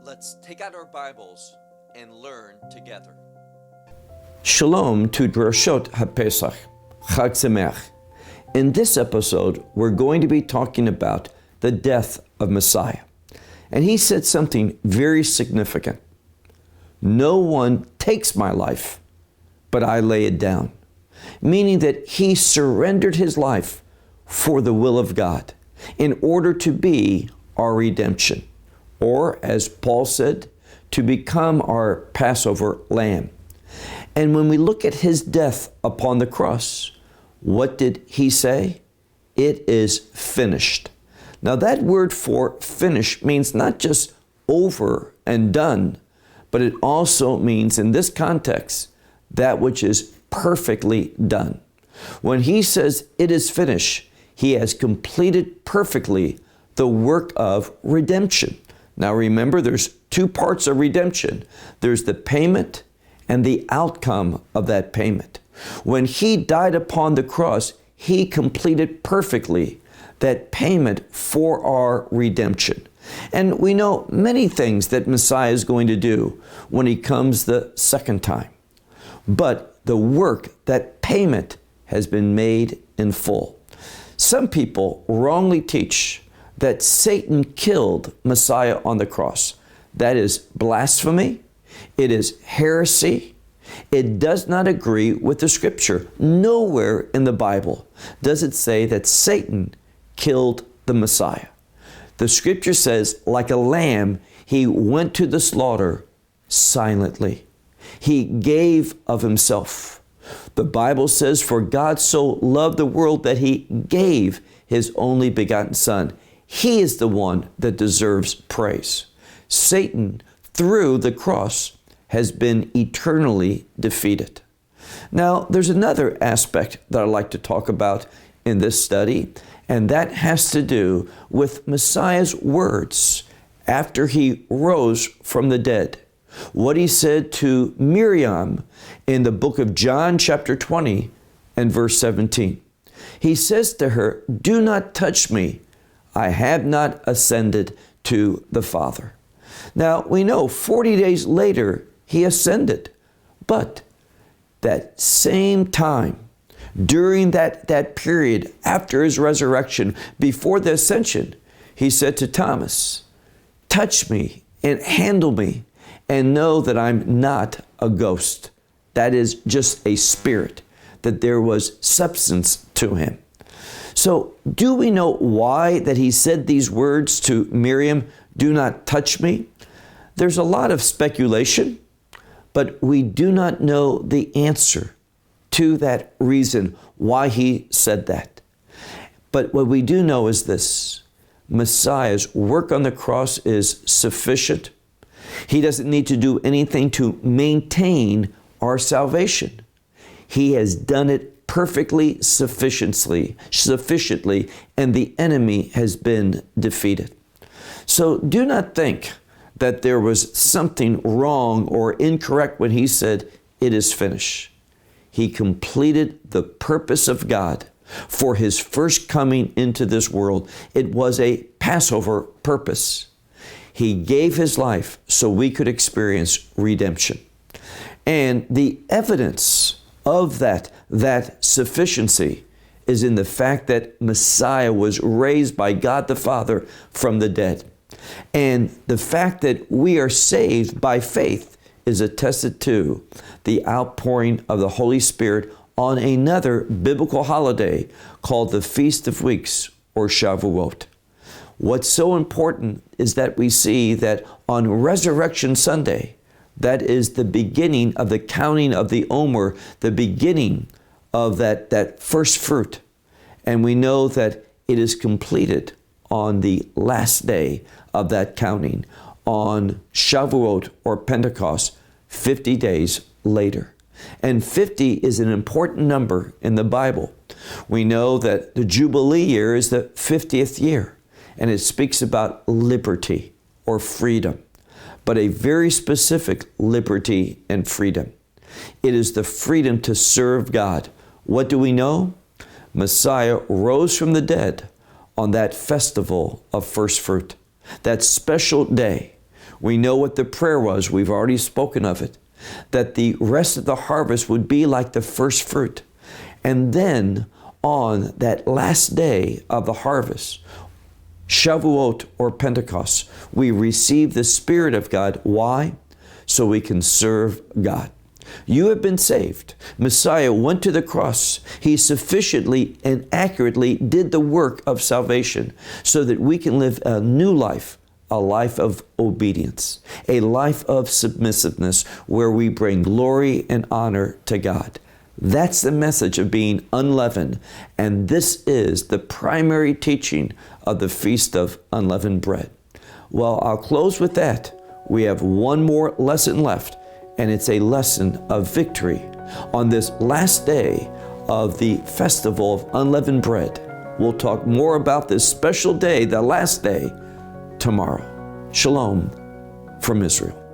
Let's take out our Bibles and learn together. Shalom to Drashot HaPesach, Chag Sameach. In this episode, we're going to be talking about the death of Messiah. And he said something very significant. No one takes my life, but I lay it down. Meaning that he surrendered his life for the will of God in order to be our redemption. Or, as Paul said, to become our Passover lamb. And when we look at his death upon the cross, what did he say? It is finished. Now that word for finish means not just over and done, but it also means in this context, that which is perfectly done. When he says it is finished, he has completed perfectly the work of redemption. Now remember, there's two parts of redemption. There's the payment and the outcome of that payment. When he died upon the cross, he completed perfectly that payment for our redemption. And we know many things that Messiah is going to do when he comes the second time. But the work, that payment, has been made in full. Some people wrongly teach that Satan killed Messiah on the cross. That is blasphemy. It is heresy. It does not agree with the scripture. Nowhere in the Bible does it say that Satan killed the Messiah. The scripture says, like a lamb, he went to the slaughter silently. He gave of himself. The Bible says, for God so loved the world that he gave his only begotten Son. He is the one that deserves praise. Satan, through the cross, has been eternally defeated. Now, there's another aspect that I'd like to talk about in this study, and that has to do with Messiah's words after he rose from the dead. What he said to Miriam in the book of John, chapter 20, and verse 17. He says to her, "Do not touch me. I have not ascended to the Father." Now, we know 40 days later, he ascended. But that same time, during that period after his resurrection, before the ascension, he said to Thomas, "Touch me and handle me and know that I'm not a ghost." That is just a spirit, that there was substance to him. So do we know why that he said these words to Miriam, "Do not touch me"? There's a lot of speculation, but we do not know the answer to that reason why he said that. But what we do know is this: Messiah's work on the cross is sufficient. He doesn't need to do anything to maintain our salvation. He has done it perfectly, sufficiently, and the enemy has been defeated. So do not think that there was something wrong or incorrect when he said, "It is finished." He completed the purpose of God for his first coming into this world. It was a Passover purpose. He gave his life so we could experience redemption. And the evidence of that sufficiency is in the fact that Messiah was raised by God the Father from the dead. And the fact that we are saved by faith is attested to the outpouring of the Holy Spirit on another biblical holiday called the Feast of Weeks, or Shavuot. What's so important is that we see that on Resurrection Sunday, that is the beginning of the counting of the Omer, the beginning of that first fruit. And we know that it is completed on the last day of that counting, on Shavuot or Pentecost, 50 days later. And 50 is an important number in the Bible. We know that the Jubilee year is the 50th year, and it speaks about liberty or freedom, but a very specific liberty and freedom. It is the freedom to serve God. What do we know? Messiah rose from the dead on that festival of first fruit, that special day We know what the prayer was. We've already spoken of it. That the rest of the harvest would be like the first fruit. And then on that last day of the harvest, Shavuot or Pentecost, we receive the Spirit of God. Why? So we can serve God. You have been saved. Messiah went to the cross. He sufficiently and accurately did the work of salvation so that we can live a new life, a life of obedience, a life of submissiveness where we bring glory and honor to God. That's the message of being unleavened, and this is the primary teaching of the Feast of Unleavened Bread. Well, I'll close with that. We have one more lesson left, and it's a lesson of victory on this last day of the Festival of Unleavened Bread. We'll talk more about this special day, the last day, tomorrow. Shalom from Israel.